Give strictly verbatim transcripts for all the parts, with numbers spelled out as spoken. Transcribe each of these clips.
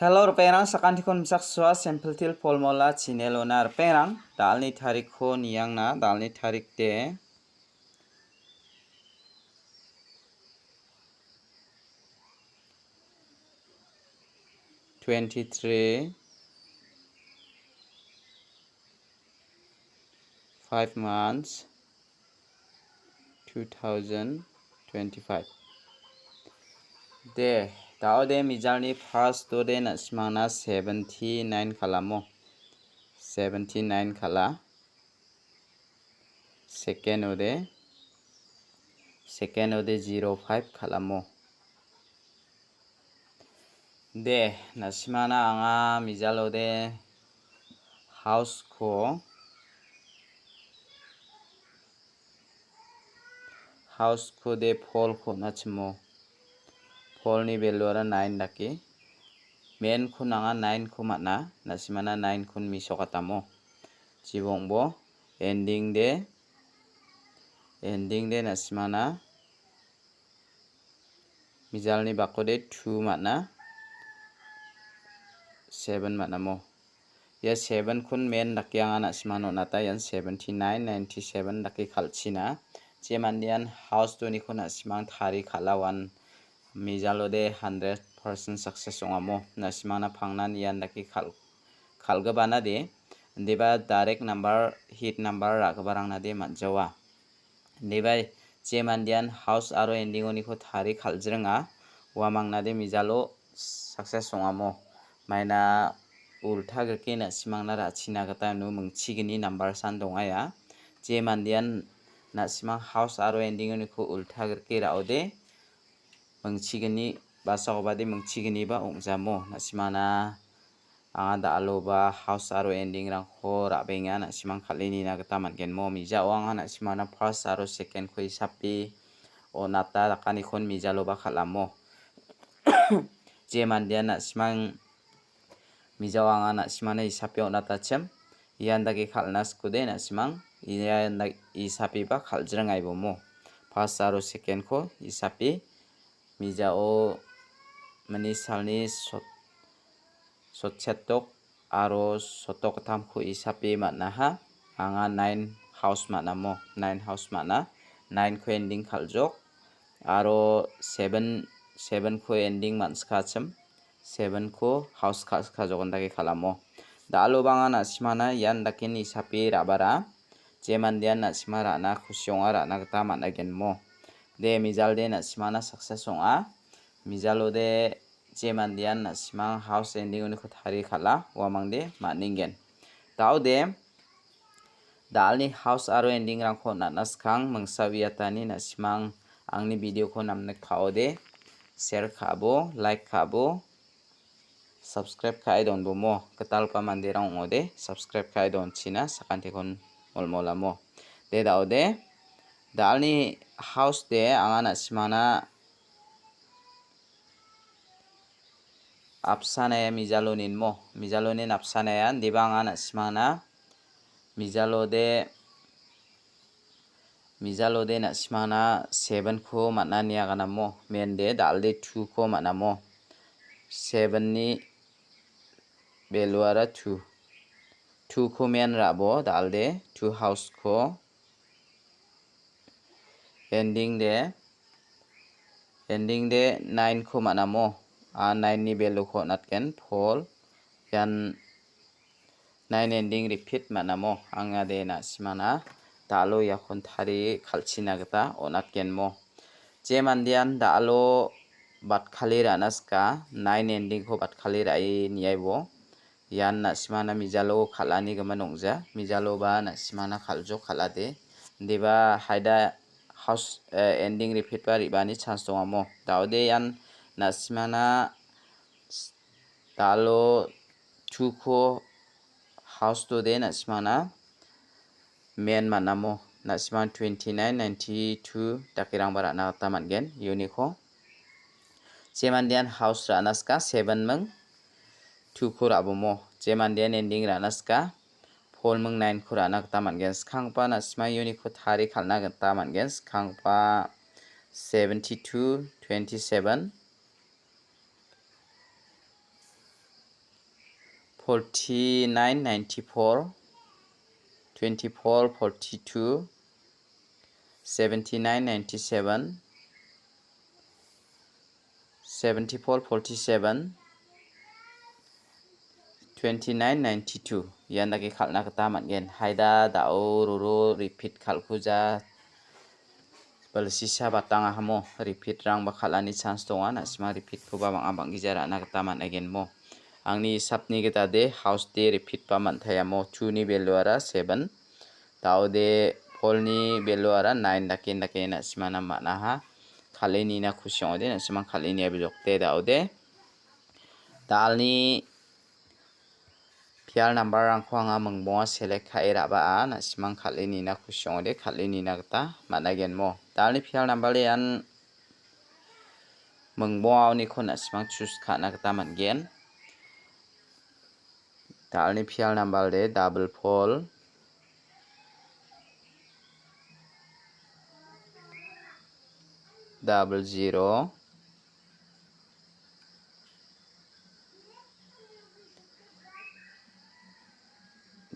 Hello, ripengrang, sakantikon misaksua, Simple Teer Formula channel-ona ripengrang, dalni tarikko niangna, dalni tarik de twenty-three, five months, two thousand twenty-five. De, dao de mijalni first-o de na·simangna seventy-nine kal·amo. Seventy-nine kal·a. Second-o de, second-o de zero five kal·amo. De, na·simangna anga mijalode house-ko, house-ko de four-ko on·achimo. Four-ni value-ara nine dake. Main-ko nanga nine-ko man·a, na·simangna nine-kon misokatamo. Jibongbo ending de, ending de na·simangna mijalni bakode two man·a, seven man·amo. Ia seven-kon main dake anga na·simangna on·ata, ian seventy-nine, ninety-seven dake kal·china. Je mandean house two-niko na·simang tari kal·a, uan mijalode hundred percent success ong·amo. Na·simangna pangnan ian dake kal-, kal·gipana de, indiba direct number, hit number ra·giparangna de man·jawa. Indiba je mandean house aro ending-oniko tari kal·jringa, uamangna de mijalo success ong·amo. Maina ulta grike na·simangna ra·china gita uno mingchigni number san dongaia. Je mandean na·simang house aro ending-oniko ulta grike ra·ode, mingchigni, basakobade mingchigniba ong·jamo. Na·simangna anga da·aloba house aro ending-rangko ra·benga, na·simang kal·e nina gita man·genmo. Mijao anga na·simangna first aro second-ko isape on·ata dakanikon mijaloba kal·amo. Je mandean na·simang Mijao anga na·simangna isape on·atachim. Ian dake kal·na skode na·simang. Ian dak-, isapeba kal·jring aibomo. First aro second-ko isape. Mijao mani salni sot-, sotchetok aro sotok gittamko isape man·aha. Anga nine house man·amo. Nine house man·a. Nine-ko ending kal·jok. Aro seven, seven-ko ending man·sikachim. Seven-ko house ka-, ka·jokan dake kal·amo. Da·alo bang·a na·simangna ian daken isape ra·bara. Je mandean na·sima ra·na kusi ong·a, ra·na gita man·a genmo. De, mijalde na·simangna success ong·a. Mijalode je mandean na·simang house ending-oniko tarie kal·a, uamangde man·engen. Da·ode, da·alni house aro ending-rangko on·atna skang mingsa uiatani na·simang angni video-ko namnik ka·ode, share ka·abo, like ka·abo, subscribe ka·e donbomo. Gitalgipa manderang ong·ode, subscribe ka·e donchina sakantikon molmolamo. De da·ode, da·alni house de anga na·simangna apsanaya mijaloninmo. Mijalonin apsanaya, indiba anga na·simangna mijalode, mijalode na·simangna seven-ko man·a ine aganamo. Mende da·alde two-ko man·amo. Seven-ni value-ara two. Two-ko main ra·bo da·alde two house-ko. Ending de, ending de nine-ko man·amo. A nine-ni value-ko on·atgen, four. Ian nine ending repeat man·amo. Anga de na·simangna da·alo iakon tarie kal·china gita on·atgenmo. Je mandean da·alo batkale ra·na sika, nine ending-ko batkale ra·e niaibo. Ian na·simangna mijalo kal·ani gimin ong·ja. Mijaloba na·simangna kal·jok kal·ade. Indiba haida house, eh, ending repeat-ba re·baani chance dongamo. Da·ode ian na·simangna s-, da·alo two-ko house-ode na·simangna main man·amo, na·simang twenty-nine, ninety-two dakerangba ra·na gita man·gen, uniko. Je mandean house ra·na sika, seven ming two-ko ra·bomo. Je mandean ending ra·na sika, four ming nine-ko ra·na gita man·gen. Skanggipa na·simang uniko tarie kal·na gita man·gen. Skanggipa seventy-two, twenty-seven. forty-nine ninety-four, twenty-four forty-two, seventy-nine ninety-seven, seventy-four forty-seven, twenty-nine ninety-two, ian dake kal·na gita man·gen. Haida da·o roro repeat kal·kuja, balsisa batangahamo repeatrangba kal·ani chance donga. Na·sima repeatkoba bang·a bang·gija ra·na gita man·agenmo. Angni hisapni gita de house de repeatba man·taiamo. Two-ni value-ara seven, da·ode four-ni value-ara nine dake dake na·simana man·aha. Kal·e nina kusi ong·ode, na·simang kal·e nia bijokde da·ode. Dalni pial number-rangko anga mingbonga select ka·e ra·baa, na·simang kal·e nina kusi ong·ode, kal·e nina gita man·agenmo. Dalni pial number-de ian mingbongaoniko na·simang choose ka·na gita man·gen. Dalni pial number-de double four, double zero,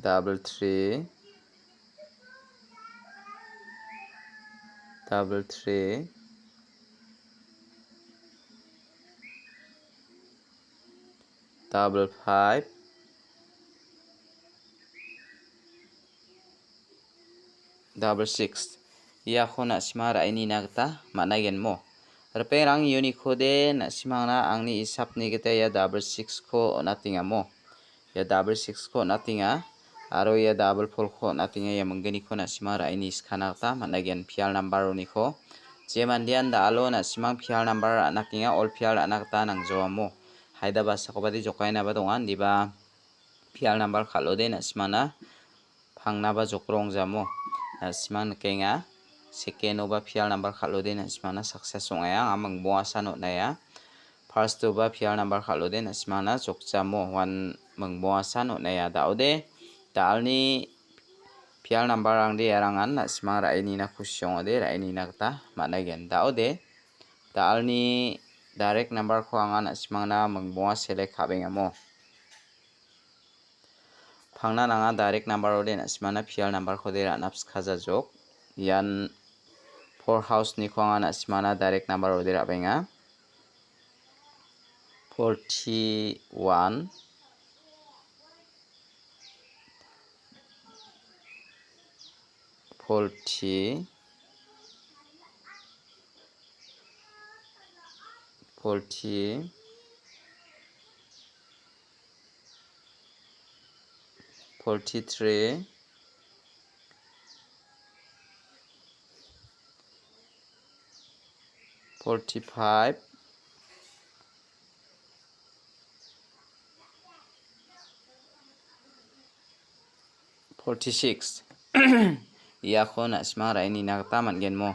double three, double three, double five, double six. Iako na·sima ra·e nina gita man·agenmo. Ripengrang, uniko de na·simangna angni hisapni gita ia double six-ko on·atengamo. Ia double six-ko on·atenga, aro ia double four-ko on·atenga. Ia mingginiko na·sima ra·e niskana gita man·agen, pial number-oniko. Je mandean da·alo na·simang pial number ra·nakenga, all pial ra·na gita nangjoamo. Haida basakoba de jokainaba donga, indiba pial number kal·ode na·simana pangnaba jokrongjamo. Na·simang nikenga, second-oba pial number kal·ode na·simana success ong·aia. Anga mingbongasan on·aia. First-oba pial number kal·ode na·simana jokjamo, uan mingbongasan on·aia. Da·ode, dalni pial number-rangde iarangan na·simang ra·e nina kusi ong·ode, ra·e nina gita man·agen. Da·ode, dalni direct number-ko anga na·simangna mingbonga select ka·bengamo. Pangnan anga direct number-ode na·simana pial number-kode ra·na pskajajok. Ian four house-niko anga na·simana direct number-ode ra·benga. Forty-one, forty, forty, forty-three, forty-five, forty-six. Iako na·simang ra·e nina gita man·genmo.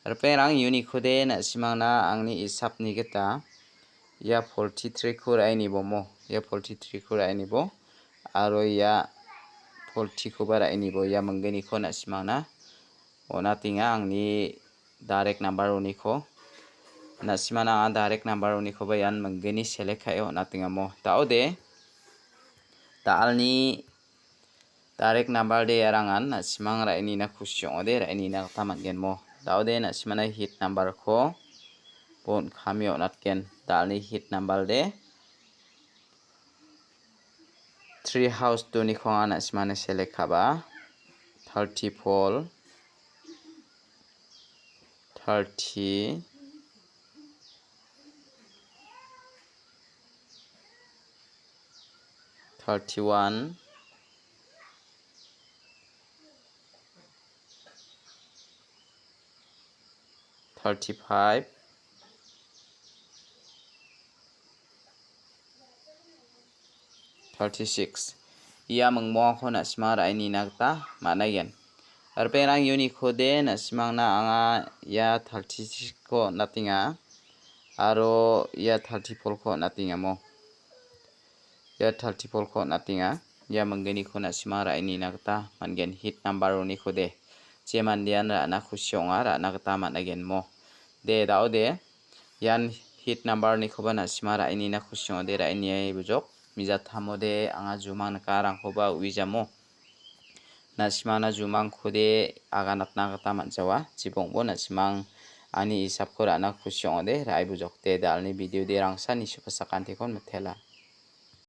Ripengrang, uniko de na·simangna angni hisapni gita ia forty-three-ko ra·e nibomo. Ia forty-three-ko ra·e nibo. Aro ia forty-koba ra·e nibo. Ia mingginiko na·simangna on·atenga, angni direct number-oniko. Na·simana anga direct number-onikoba ian minggni select ka·e on·atengamo. Da·ode, dalni direct number-de iarangan na·simang ra·e nina kusi ong·ode, ra·e nina gita man·genmo. Da·ode, na·simana hit number-ko bon kami on·atgen. Dalni hit number-de three house-oniko anga na·simana select ka·ba. Thirty-four, thirty, thirty-one, thirty-five, thirty-six. Ia mingbongako na·sima ra·e nina gita man·aigen. Ripengrang, uniko de na·simangna anga ia thirty-six-ko on·atenga. Aro ia thirty-four-ko on·atengamo. Ia thirty-four-ko on·atenga. Ia mingginiko na·sima ra·e nina gita man·gen, hit number-oniko de. Je mandean ra·na kusi ong·a, ra·na gita man·aigenmo. De, da·ode. Ian hit number-nikoba na·sima ra·e nina kusi ong·ode, ra·e niai bujok. Mijatamode anga jumang nikarangkoba uijamo. Na·simangna jumangkode aganatna gita man·jawa. Jibongbo na·simang ani isapko ra·na kusi ong·ode, ra·e bujokde, dalni video de rangsa nisupasakantikon mitela.